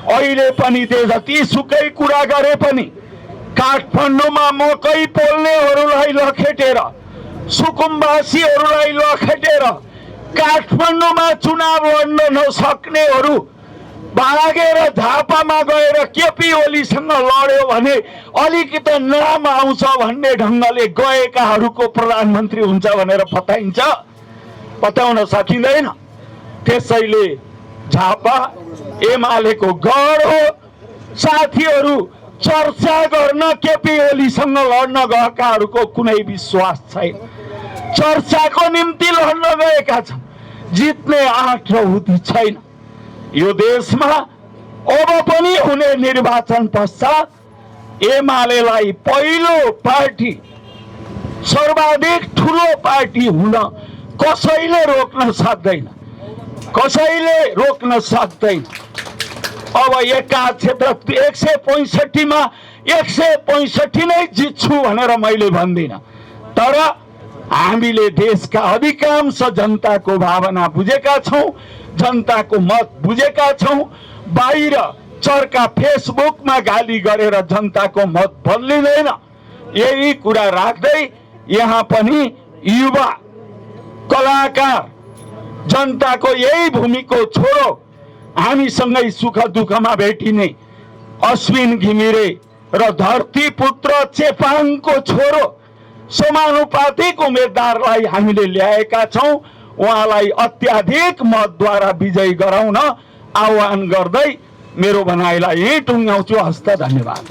अहिले पनि त्यो जतिसुकै कुरा गरे पनि काठमाडौँमा मकै पोल्नेहरूलाई लखेटेर, सुकुम्बासीहरूलाई लखेटेर, काठमाडौँमा चुनाव लड्न नसक्नेहरू भागेर झापामा गएर केपी ओलीसँग लड्यो भने अलिकति नाम आउँछ भन्ने ढङ्गले गएकाहरूको प्रधानमन्त्री हुन्छ भनेर बताइन्छ? बताउन सकिँदैन। त्यसैले झापा एमालेको गढ हो। साथीहरू, चर्चा गर्न केपी ओलीसँग लड्न गएकाहरूको कुनै विश्वास छैन। चर्चाको निम्ति लड्न गएका छन्, जित्ने आँट र हुती छैन। यो देशमा अब पनि हुने निर्वाचन पश्चात एमालेलाई पहिलो पार्टी, सर्वाधिक ठुलो पार्टी हुन कसैले रोक्न सक्दैन, कसैले रोक्न सक्दैन। अब एका क्षेत्र 165 मा 165 नै जित्छु भनेर मैले भन्दिनँ, तर हामीले देशका अधिकांश जनताको भावना बुझेका छौं, जनताको मत बुझेका छौं। बाहिर चर्का फेसबुकमा गाली गरेर जनताको मत बदलिँदैन। यही कुरा राख्दै यहाँ पनि युवा कलाकार, जनताको यही भूमिको छोरो, हामीसँगै सुख दुःखमा भेटिने अश्विन घिमिरे र धरती पुत्र चेपाङको छोरो समानुपातिक उम्मेदवारलाई हामीले ल्याएका छौं। उहाँलाई अत्याधिक मतद्वारा विजयी गराउन आह्वान गर्दै मेरो भनाइलाई यही टुङ्ग्याउँछु। हस्त, धन्यवाद।